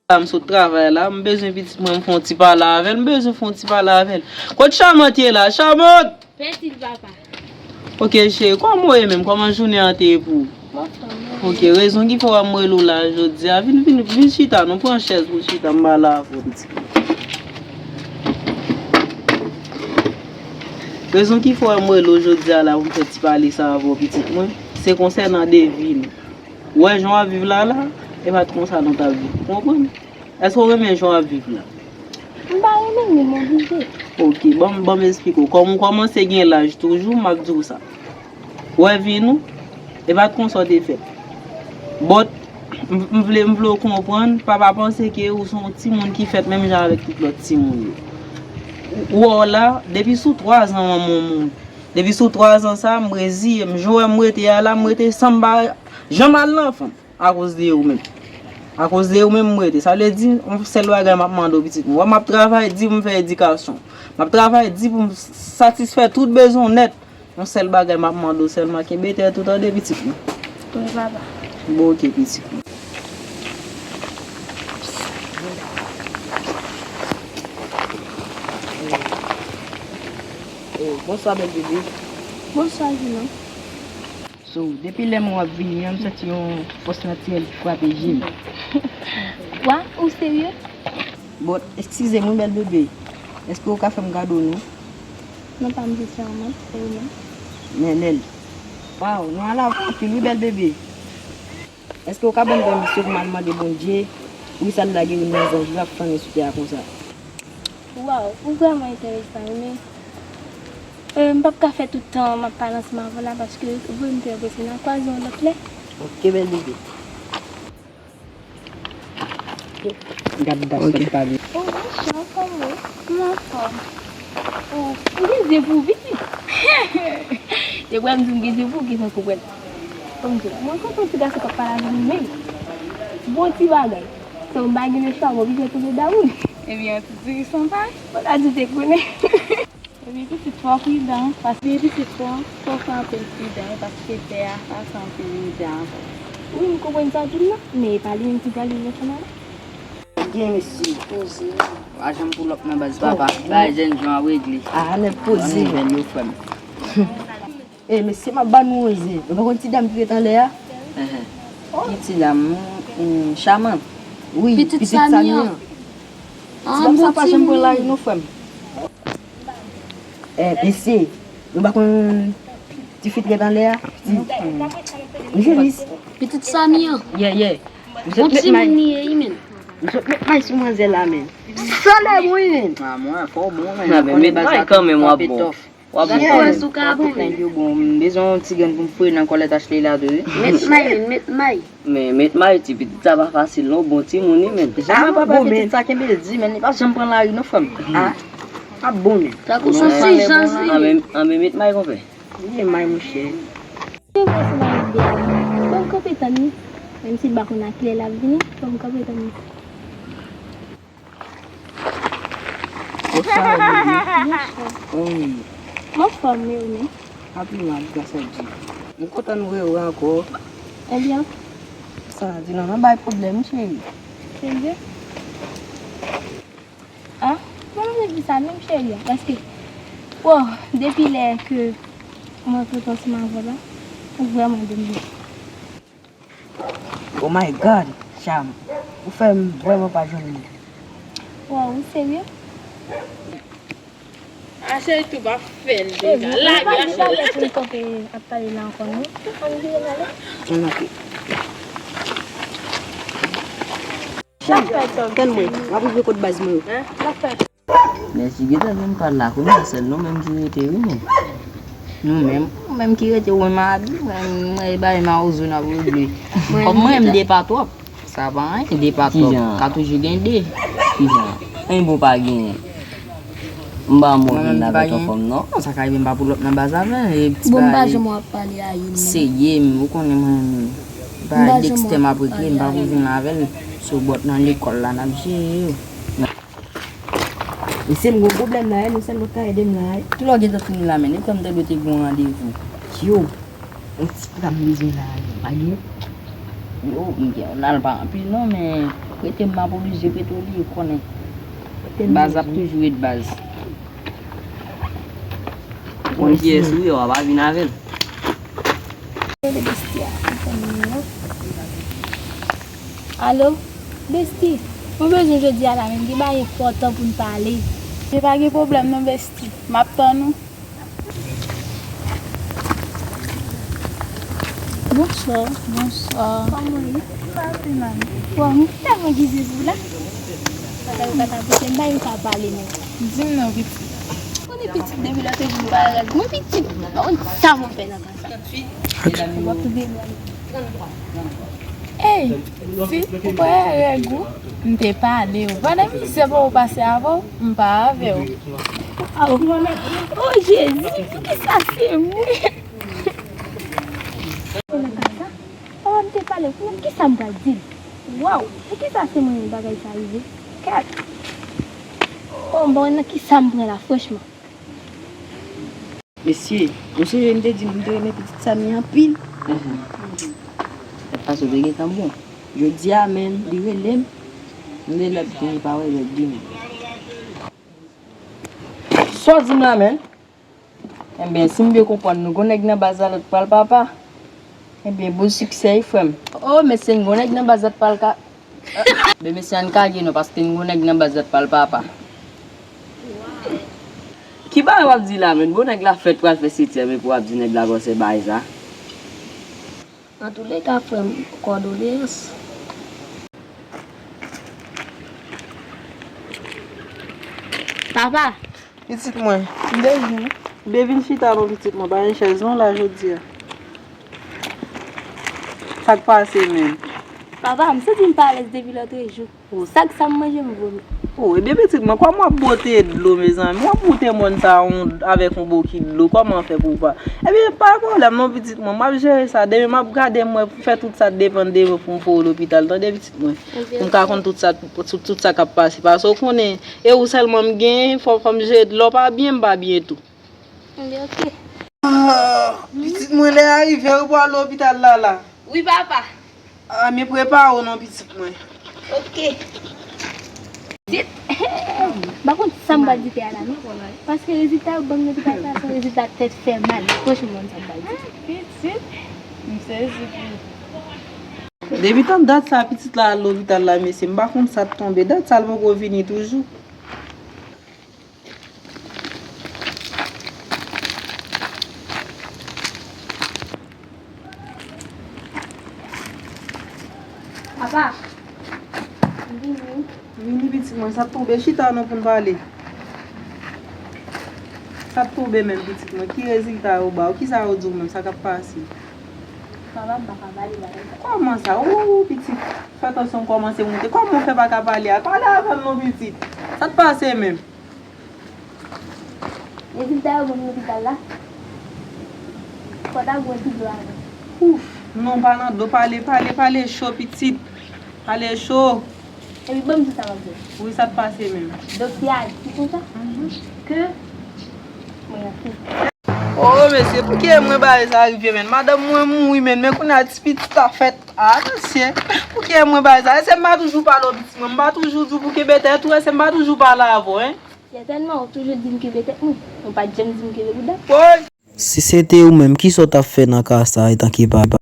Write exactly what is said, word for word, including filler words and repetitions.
La, m sot travay la, m bezwen pitit mwen, m fè yon ti pale avè l, m bezwen fè yon ti pale avè l. Kot Chamant ye la? Chamant! Petit papa. Ok, cheri, kòman w ye menm? Kòman jounen an te ye pou ou? Mwen fè mwen. Ok, rezon ki fè w wè m rele w la jodi a, vin, vin, vin chita, nou pran chèz pou chita, m pale avè w, pitit mwen. Rezon ki fè w wè m rele w jodi a la pou m fè ti pale sa avè w, pitit mwen, se konsènan de vi nou. Ou wè jan w ap viv la la, e pa t konsa nou t ap viv. Ou konprann? Èske w renmen jan w ap viv la? M pa renmen l, men m oblije. Ok, ban m, ban m esplike w. Kòm ou kòmanse gen laj toujou, m ap di w sa. Ou wè vi nou, e pa t konsa w te fèt. But, m, m vle, m vle w konprann, papa panse ke ou se yon timoun ki fèt menm jan avèk tout lòt timoun yo. Ou, ou wè w la, depi sou twa zan manman w mouri. Depi sou twa zan sa, m reziye m. Jan w wè m rete a la, m rete san m pa, jan m al nan fanm. Akoz de ou menm. Akoz de ou menm m rete. Sa vle di, yon sèl bagay m ap mande w, pitit mwen. Wè m ap travay di pou m fè edikasyon. M ap travay di pou m satisfè tout bezwen w nèt. Yon sèl bagay m ap mande w sèlman, kenbe tèt ou tande, pitit mwen. Wi, papa. Bon, ok, pitit mwen. Oh, bonswa, bèl bebe. Bonswa, Jino. So, depi lè mwen w ap vini an, m santi yon fòs natirèl ki frape je m. Wa, ou serye? Bon, eskize m wi, bèl bebe. Èske w ka fè m kado nou? Non, pa m se Charmant, e ou menm? Nenel. Waw, nou al avè w anpil wi, bèl bebe. Èske w ka ban m pèmisyon pou m al mande Bondye poukisa l lage youn nan zanj li ap flannen sou tè a konsa? Waw, ou vrèman enteresan wi, men, e, m p ap ka fè tout tan m ap pale ansanm avè w la paske ou voye m te enpresyone, n a kwaze yon lòt lè. Ok, bèl bebe. Gad das k ap pale. Oh, mechan, kòman w ye? M anfòm. Oh, ou gen zye pou ou, pitit. Te kwè m di w m gen zye pou ou, ki fè w konprann. Kòm di w, mwen kontan ti gason k ap pale avè m menm. Bon ti bagay. So, m pa gen lechwa, m oblije tonbe damou l. Ebyen, yon ti diri san pay. Fò ta di w te konnen. Epi pitit, fò w pridan, paske pitit, fò, fò w fè anpil pridan, paske tè a pa fè anpil mizè ankò. Wi, m konprann sa w di m nan, men e pa li menm ki pral viv ansanm avè m. Gen mesye, poze. Pa janm pull up nan baz papa. Bay jèn jan an regle. Ah, nèg poze. Ban nou jèn yo, frè m. Eh, mesye, m ap ba nou yon zen. Ou pa konn ti dam ki ret anlè a? Enhen. Ki ti dam? Hmm, Charmant. Wi, pitit Sami an. Ti dam sa pa janm pran lari non, frè m. Eh, mesye, nou pa konn ti fi t ret anlè a? Ti, hmm. Li joli. Pitit Sami an. Yeah, yeah. Bon timoun li ye, wi, men. M sot met may sou manzè la, men. Solèy mwen, men. Ah, mwen, fò w bon, men. Ah, men met may kanmenm, w ap bon. W ap bon kanmenm. Tout nèg yo bon. M bezwen yon ti grenn pou m foure nan kòlèt Ashley la tou, wi. Met may, men, met may. Men met may, ti pitit sa pa fasil, non, bon timoun, wi, men. Janm ap papa pitit sa kenbe l di, men li pa janm pran lari, non, frè m. Ah, ap bon, men. Tankou son ti jan, wi. Anben, anben met may, konpè. Li gen may, monchè. Se vre, se mari de a. Fò m kanpe tann li. Menm si l pa konn a kilè l ap vini, fò m kanpe tann li. Bonswa, bebe. Bonswa. Wi. M anfòm, wi, ou menm? Anpil mal, gras a Dye. M kontan nou rewè ankò. Ebyen? Sa di non, nan bay pwoblèm, cheri. Serye? Ah, mwen vle di sa menm, cheri, paske, wow, depi lè ke mwen fèt ansanm avè w la, ou vrèman domine. Oh my God, Cham, ou fè m vrèman pa jwenn li. Wow, ou serye? Ah, cheri, tou pa fè l deja. Lage, cheri, lage. Pou n kanpe ap pale la ankò, non? Ann vire n ale. Ann, ok. Tann mwen, m ap rive kot baz mwen yo. Mèsi, gentan vin pale la, kounye a sèl nou menm ki rete, wi, men. Nou menm, nou menm ki rete, ou menm abi, mwen, mwen, e bay mawozo n ap regle. Kòm mwen, m de pa twòp. Sa pa anyen, de pa twòp. Ka toujou gen de. Kijan? Anyen bon pa genyen. M pa mò vin la avèk yon fanm, non. Sa ka rive m pa pull up nan baz avè l, e ti bagay. Bon, m pa janm w ap pale a youn, non. Serye m, ou konnen mwen, m pa dèkstè m ap regle, m pa pou vin avè l. Sou bòt nan lekòl la, n ap jere yo. Mesye, m gon pwoblèm la, e nou sèl lòt ka ede m la, e. Kilè w gentan fini la, men? Depi m tande w te gon randevou. Yo, yon ti pla m bezwen la, e. Pa gen? Yo, m gen yon lal pa anpil non, men prete m, m ap oblije prete w li, ou konnen. Baz ap toujou ret baz. Ou konn kiyès ou ye, w ap vin avè l. Rele Besti a, pou fè nimewo. Alo, Besti, mwen bezwen jodi a la, men gen bagay enpòtan pou n pale. Men pa gen pwoblèm non, Besti. M ap tann ou. Bonswa, bonswa. Kòman w ye? Sa pi mal. Bon, m tèlman gize pou la. Pata yo pata pote m bay ou ka pale non. Di m non, pitit. Konnen pitit depi lòt jou m pa règ. Mwen pitit. Bon, sa mwen fè nan kay sa. Ey, fi, ou pa règ ou. M te pale w. Pandan misye pa ou pase avè w, m pa avè w. Oh, oh, Jezi, poukisa se mwen? Nan kay sa? Papa m te pale pou mwen, kisa m pral di l? Waw, poukisa se mwen menm bagay sa rive? Kèt! Oh, m pa konn nan kisa m pran la, franchman. Mesye, ou sonje m te di nou m te renmen pitit Samy anpil? Sa pase w te gentan bon. Jodi a menm, li rele m. M te lòt gen pa wè lòt gen. Sa w di m la menm? Enben, si m byen konprann, nou gon nèg nan baz la lòt pral papa. Enben, bon siksè wi frè m. Oh, mesye, n gon nèg nan baz la pral ka. Ben, mesye, ann kage non, paske n gon nèg nan baz la pral papa. Ki bagay w ap di la menm? Bon nèg la fèt pral fè setyèm epi w ap di nèg la kòmsi bagay sa. Antouleka, frè m, kondoleyans. Papa. Pitit mwen. M bezwen. Byen vin chita non pitit mwen, pa gen chèz non la jodi a. Sa k pase menm? Papa, m santi m pa alèz depi lòtrejou. Oh, sak sa m manje m vomi. Oh, ebyen pitit mwen, kòman w ap bwote dlo mezanmi? W ap bwote mòn sa yon, avèk yon bokit dlo, kòman w fè pou w pa? Ebyen, pa pwoblèm non pitit mwen, m ap jere sa, demen m ap gade m wè pou fè tout sa depann de mwen pou m voye w lopital, tande pitit mwen? Pou m ka konn tout sa, tout, tout sa k ap pase, paske w konnen, e ou sèlman m genyen, fò, fò m jere, lè w pa byen, m pa byen tou. Ebyen, oke. Ah, pitit mwen lè a rive, ou pral lopital la la. Wi, papa. Ah, men prepare w non, pitit mwen. Oke. Dit. M pa konn sa m pral di pè a la, non. Paske rezilta yo ban m nan lopital sa, se yon rezilta tèt fè mal. Franchman, m pa konn sa m pral di. Pitit, m sezi pou ou. Depi tan dat sa, pitit la al lopital la, mesye, m pa konn sa t tonbe. Dat sa, l poko vini toujou. Papa, m vini. Vini, pitit mwen, sa t tonbe, chita non pou n pale. Sa t tonbe menm, pitit mwen, ki rezilta yo ba w? Kisa yo di w menm? Sa k ap pase? Papa, m pa ka pale bagay sa. Kòman sa? Ou, pitit, fè tansyon kòmanse monte. Kòman w fè pa ka pale a? Pale avè m non, pitit. Sa t pase menm? Rezilta yo ban m lopital la. Fò ta bwè ti dlo avan. Ouf, non, pa nan dlo, pale, pale, pale cho, pitit. Pale cho. Epi ban m di sa m ap di w. Wi, sa t pase menm? Doktè a di konsa ke mwen anfin. Oh, mesye, pouki e mwen bagay sa rive, menn? Madanm mwen mouri, menn, men kounye a ti pitit la fèt. Ah, mesye, pouki e mwen bagay sa? Èske m pa toujou pale w, pitit mwen? M pa toujou di w pou kenbe tèt ou? Èske m pa toujou pale avè w, en? Sètènman, ou toujou di m kenbe tèt mwen. Ou pa t janm di m kenbe bouda m. Woy! Si se te ou menm, kisa w t ap fè nan ka sa a, etanke papa?